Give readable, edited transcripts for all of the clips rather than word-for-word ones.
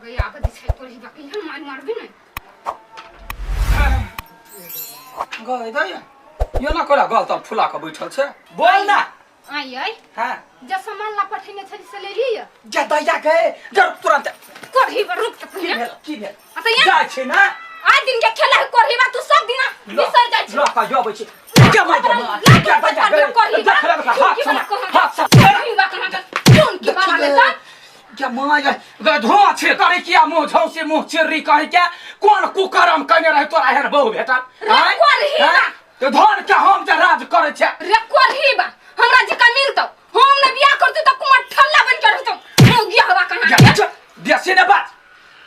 गई आब जे छै तोरी बाकी हम मार मारबी नै। गए दैया यो ना कोला गल तल फुला के बैठल छै, बोल ना। आई आई। हां। जे सामान ला पठेने छली से ले लिय। जा दैया के जर तुरंत। कोढ़ी पर रुक त की भेल, की भेल? आ त यहाँ जाइ छै ना। आइ दिन के खेला है कोढ़ी बा, तू सब दिना बिसर जाइ छै। ल का जबै छै के मार के मार के दैया के कोढ़ी बा। देख ले हाथ की से बला कहाँ हाथ से। कोढ़ी बा कहाँ के कोन की बाला ले त क्या माय गे धुआं छे करे किया मुंह झौसे मुंह चिर्री कहे के कोन कुकरम कने रहे तोरा एहन बहु भेटल? रे आँय? कोढ़ी बा। आँय? तो धन के हम जे राज करे छे। रे कोढ़ी बा, हमरा जका मिलतौ हम ने बियाह करतौ त कुमार ठल्ला बन के रहतौ। हो गया हवा कहाँ के? जा, बेसी ने बात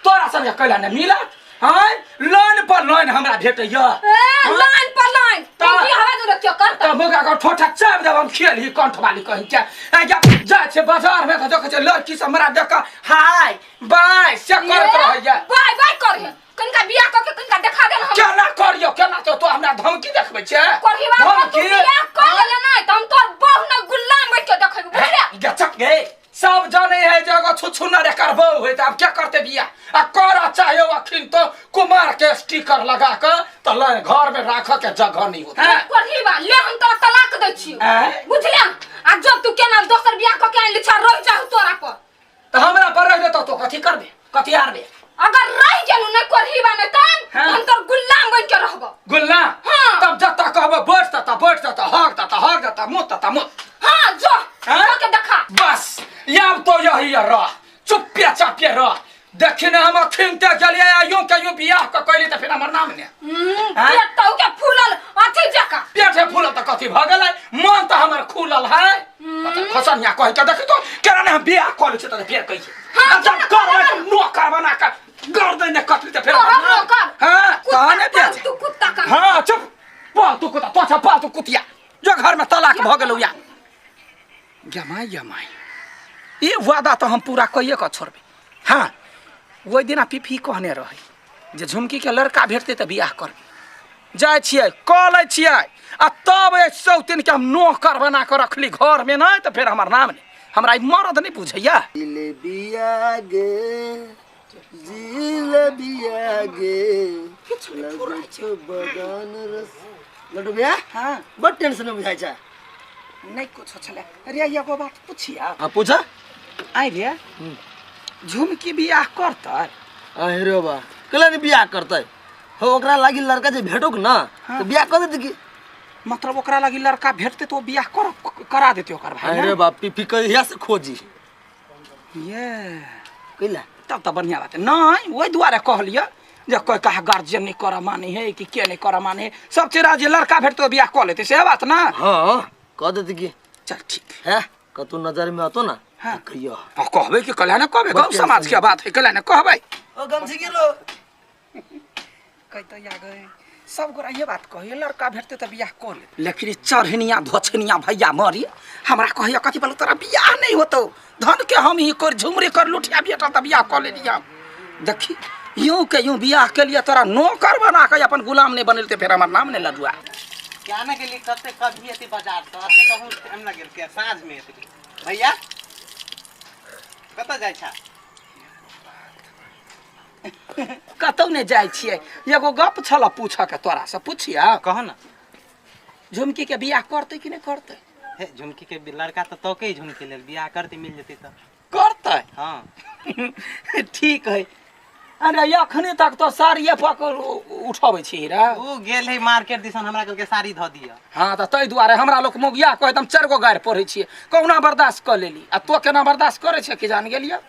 तोरा संगे कैला ने मिलत। आँय लोन पर लोन हमरा भेटैया। ए लाइन पर लाइन। हो गया हवा जो क्यों करता? त मुगा के ठोठा चाप देब हम खेल ही कंठ वाली कहीं के। ए जा जा छे बाजार में त देखै छे लड़की सब हमरा देख के हाय बाय से करत रहैया। बाय बाय करे कनिका बियाह क के कनिका देखा दे हम। केना करियो केना तो हमरा धमकी देखबै छे? करही बा तू धमकी? बियाह कर लेले नै त हम तोर बहु न गुलाम बैठ के देखबै, बुझले? गचक गे सब जाने है जे एगो छुछुनर एकर बहु है त आब क्या करते बियाह? आ कर चाहे अखिन तो कुमार के स्टिकर लगा के त ले घर में राख के जगह नहीं होता। रे करही बा ले हम तोरा तलाक दै छियो, आँय? बुझले? आ जब तू केना दोसर बियाह क के आनले छ रह जाहु तोरा पर। त हमरा पर रह जेतौ तो कथी करबे कथी आरबे? अगर रह गेलु नै करही बा नै तन हाँ। हम तोर गुलाम बन के रहबो। गुलाम? हाँ। तब जत्ता कहबो बैठ तता बैठ तता हक तता हक तता मुत तता मुत। हाँ जो हाँ? के देखा। बस याब तो यही रह चुप्पे चापे रह। देखी ने हम अखिन ते गेलिए आ यूं के यूं बियाह क कैली त फिर हमर नाम ने। हाँ? पेट तो के फूलल अथी जका। पेट हे फूलल त कथी भ गेलै? मन त हमर खुलल है। अच्छा खसनिया कहि के देखी तो केना ने हम बियाह क लै छी त फेर कहै छी। हाँ, आ जब केना करबै करबै? त नौकर बना के गर्दन ने कटली त फेर तोहर हमर नाम। नौकर? हाँ, कुत्ता तहने बियाह पालतू कुत्ता का। हाँ, चुप। पालतू कुत्ता, तो अच्छा पालतू कुतिया। जो घर में तलाक भ गेलौ या। जमाई जमाई ई वादा तो हम पूरा कहिए के छोड़बै। हाँ ओहि दिना पीपी कहने रहै जे झुमकी के लड़का भेटतै तऽ बियाह करबै। जाइ छियै कऽ लै छियै आ तब एहि सौतिन के हम नौकर बना कऽ रखली घर में, नहि तऽ फेर हमर नाम नहि, हमरा ई मरद नहि बुझैया। जिलेबिया गे जिलेबिया गे लगै छौ बगान रस। लड्डू भैया। हाँ। बड टेंशन में बुझाइ छै। नहि कुछो छलै। अरे एगो बात पुछिया। हाँ पूछा। आइ रे झुमकी बियाह करतै? अरे बा कला नहीं बियाह करतै हो, ओकरा लागी लड़का जे भेटोक ना। हाँ। तो बियाह कर देतै की? मतलब ओकरा लागी लड़का भेटतै तो बियाह कर करा देतै ओकर भाई। अरे बा पीपी कहिया से खोजी ये कैला तब तो बढ़िया बात है। नहीं ओहि दुआरे कहलियै जे कोई कहा गार्जियन नहीं कर माने है कि के नहीं कर माने है, सब चीज जे लड़का भेटतै बियाह कऽ लेतै से बात ना। हाँ कह देतै की। चल ठीक है कतौ नजर में अतो ना। हाँ। तो कहियो। हाँ, कहबै कि कल्याण कहबै, बच्चे गाँव समाज के बात है कल्याण कहबै। ओ गमछी गेलो कहते या गए सब गोरा ये बात कहिए लड़का भेटते तऽ बियाह कऽ ले, लेकिन ई चढ़निया धोछनिया भैया मरी हमरा कहिया कथी बोलो तोरा बियाह नहीं होतो, धन के हम ही कर झुमरी कर लुठिया भेटल तऽ बियाह कऽ लेली हम। देखी यूं के यूं बियाह के लिए तोरा नौकर बना के अपन गुलाम नहीं बनेलते फेर हमर नाम नहीं लडुआ। क्या ना गेली कते कभी एती बाजार से अते कहूँ टाइम लगेल के साँझ में एती। भैया कतऽ जाइ छा? कतौ नहि जाइ छियै, एगो गप छल पूछऽ के तोरा से, पुछिया? कह ना। झुमकी के बियाह करतै कि नहि करतै? हे झुमकी के लड़का तऽ तोके झुमकी लेल बियाह करतै, मिल जेतै तऽ करतै। हाँ। ठीक है। अरे अखने तक तो साड़िए पकड़ उठबै छी रे। उ गेल है मार्केट दिसन, हमरा कहलकै साड़ी धऽ दिअ। हाँ तऽ ताहि दुआरे हमरा लोक मौगिया कहै हम 4 गो गारि पढ़ै छियै, कहुना बर्दाश्त कऽ लेली आ तो केना बर्दाश्त करै छै कि जान गेलियै।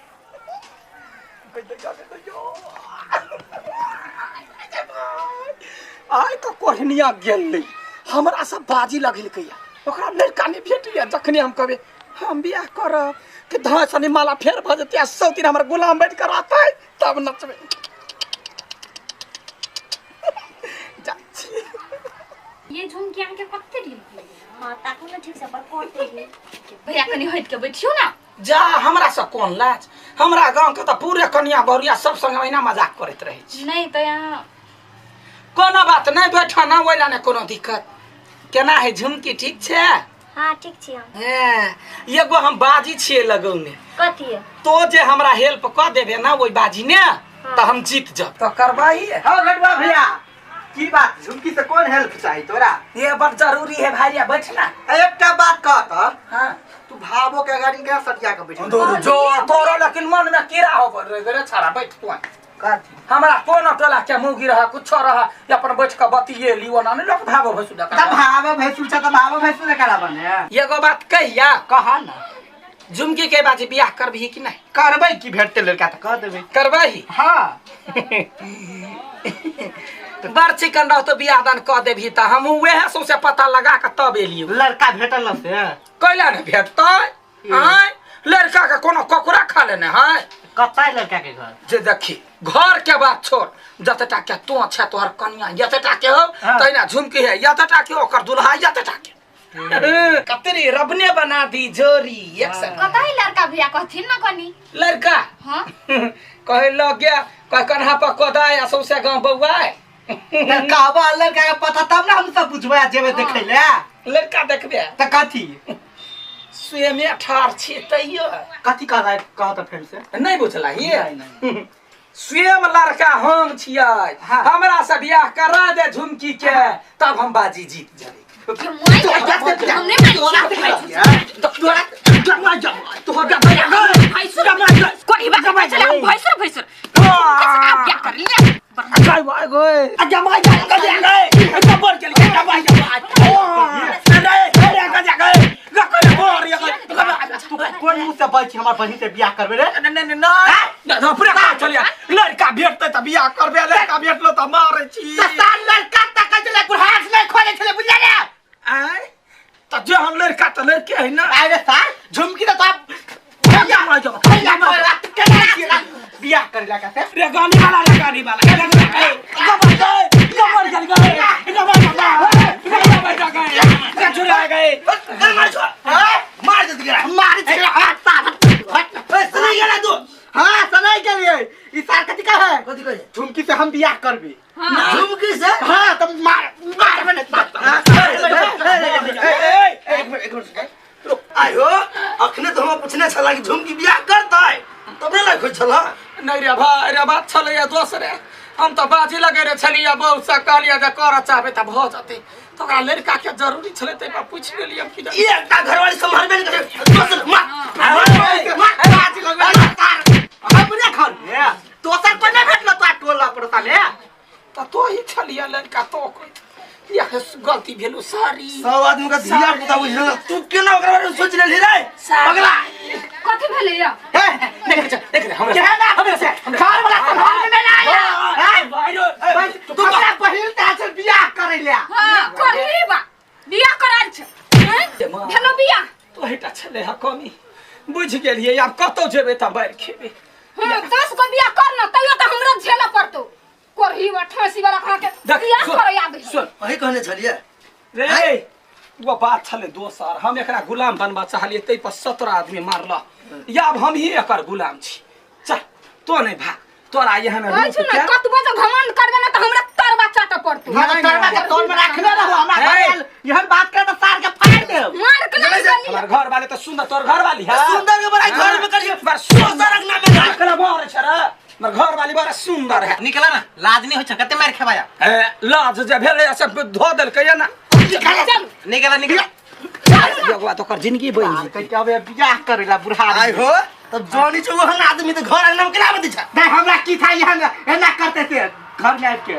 आइ तऽ कोढ़निया गेलै हमरा सब बाजी लगेलकैया, ओकरा लड़का नहि भेटैया। जखने हम कहबै हम बियाह करब कि धाय सनी माला फेर भऽ जेतै आ सब दिन हमर गुलाम बैठ कऽ रहतै तब नचबै। जाइ छी। ये झुमकी अहाँके कते दिन भेल? हाँ ताकू ने ठीक से पर कोटे है। भैया कनी हटि के बैठियो ना। जा हमरा से कोन लाज, हमरा गांव के तऽ पूरे कनिया बहुरिया सब संग ओहिना मजाक करैत रहै छी। नहीं तो यहाँ कोनो बात नहीं, बैठो ना, ओहि ला नहि कोनो दिक्कत। केना है झुमकी, ठीक छै? हाँ ठीक छी हम। हैं, एगो हम बाजी छियै लगौने। कथी? तो जे हमरा हेल्प कऽ देबे ना ओहि बाजी ने तऽ हम जीत जाब। तऽ करबाही। हाँ लडुआ भैया, की बात, झुमकी से कौन हेल्प चाही तोरा? ये बड़ जरूरी है भाई, बैठ ना। एकटा बात कह त। हाँ। तू भावो के अगाड़ी के सटिया के बैठ। जो तोरो लेकिन मन में कीड़ा हो रे रे छाड़ा बैठ तू। कथी? हमरा कोनो टोला के मुगी रहा कुछो रहा अपन बैठ के बतिये लियो ना लोग भावो भैंसु त भावो भैंसु छ त भावो भैंसु ने करा बने। एगो बात कहिया? कहा ना। झुमकी के बाजी बियाह करबही कि नहीं? करबै की भेटते लड़का त कह देबै। करबही? हाँ। बड़ चिकन रहतो बियाह दान कह देबही त हम उहे सौंसे पता लगा के तब एलियो। लड़का भेटल न से? कैला ने भेटतै? आय लड़का के कोनो ककुरा खा लेने है? कतऽ लड़का के घर? जे देखी घर के बात छोड़, जतटा के तो छे तोहर कनिया जतटा के हो तहिना झुमकी है जतटा के ओकर दुल्हा जतटा के। कतरी रबने बना दी जोरी एक सेकंड। कतऽ है लड़का भैया कहथिन ना कनी? लड़का? हाँ। कहे लग गया कहे कन्हा पर कोदाय आ सौंसे गांव बौआय। कहबा लड़का के पता तब ना हम सब बुझबै आ जेबै देखै ले। लड़का देखबे? त कथी? स्वयं ठार छी तैयो। कथी कहला कह त फेर से? नहीं बुझला ये? नहीं, नहीं। स्वयं लड़का हम छियै। हाँ। हमरा से बियाह करा दे झुमकी के तब हम बाजी जीत जेबै। कोन मुँह से बज हमर बहिन से बियाह करबे रे? लड़का भेटतै तऽ बियाह करबे, लड़का भेटलो तऽ मारै छी। लड़का तक छलै हाथ नहि खोले छलै बुझलियै? आँय तऽ जे हम लड़का तऽ लड़के है ना। अरे सार झुमकी तऽ तोरा बियाह करे लगा से रे गानी वाला रे गानी वाला मार दे मार दे। सुनाई गेला तू? हाँ सुनाई गेलियै। ई सार कथी कहे? कथी कहे? झुमकी से हम बियाह करबी। झुमकी से? हाँ तब मार मार बने। एक मिनट आयो, अखने तो हम पूछने छला कि झुमकी बियाह करतै तब ने लाख छला। नहीं रे भाई रे बात छलै दोसरे, हम तो बाजी लगे रे छलियै बहुत से कहलियै जे करऽ चाहबै तऽ भऽ जेतै, तऽ ओकरा लड़का के जरूरी छलै ताहि पर पूछि लेलियै कि ई एकटा घरवाली सम्हारबे नहि करे दोसर मार बाजी लगबे हमरे घर में दोसर कोई नहीं भेटलो तोरा टोला पड़ोसा में? तऽ तो ही छलियै लड़का तो कोई यह गलती भेलो सारी। सब आदमी का धिया पुता बुझल तू केना ओकरा बारे में सोच लेलही रे पगला? कथी भेलै या? देख देख देख हमरा केना हमरा से घर वाला संभाल में नहीं आया। तू हमरा बहिन से बियाह करे ले। हां करही बा बियाह कराल छै भेलो बियाह। तो हेटा छलै हा कमी बुझि गेलियै, आब कतौ जेबै तऽ बारि खेबै। हां 10 गो बियाह कर न तैयो तऽ हमरा झेलऽ पड़तौ। कोरही वा ठासी वाला खा के बियाह करे आबै। सुन वही कहने छलियै रे वो बात छलै दोसर, हम एकरा गुलाम बनबा चाहलियै ताहि पर 17 आदमी मारल, या आब हम ही एकर गुलाम छी। चल तो नहीं भाग तोरा एहन कहै छी ने कतबो जे घमंड करबे ना तऽ हमरा तरबा चाटऽ पड़तौ। ना तरबा के तोर में राखने रहू हमरा घर आयल एहन बात करे तऽ सार के फाड़ देब। मार के नहीं जानी। हमर घर वाले तऽ सुंदर, तोर घर वाली है सुंदर के बड़ाई घर में करियो बड़ सुंदर अंगना में राखला मारे छ रे, हमर घर वाली बड़ा सुंदर है। निकला ना लाज नहीं होइ छ कते मार खेबाया? ए लाज जे भेलै से धो देलकै ना। चल निकला निकला एगो बात ओकर जिंदगी बनि जेतै। कहै अबे बियाह करेला बुढ़ा आइ हो तब जानी छौ ओहन आदमी तऽ घर अंगना में केना बदै छ? नहीं हमरा की था एहन एना करते थे घर में आबि के।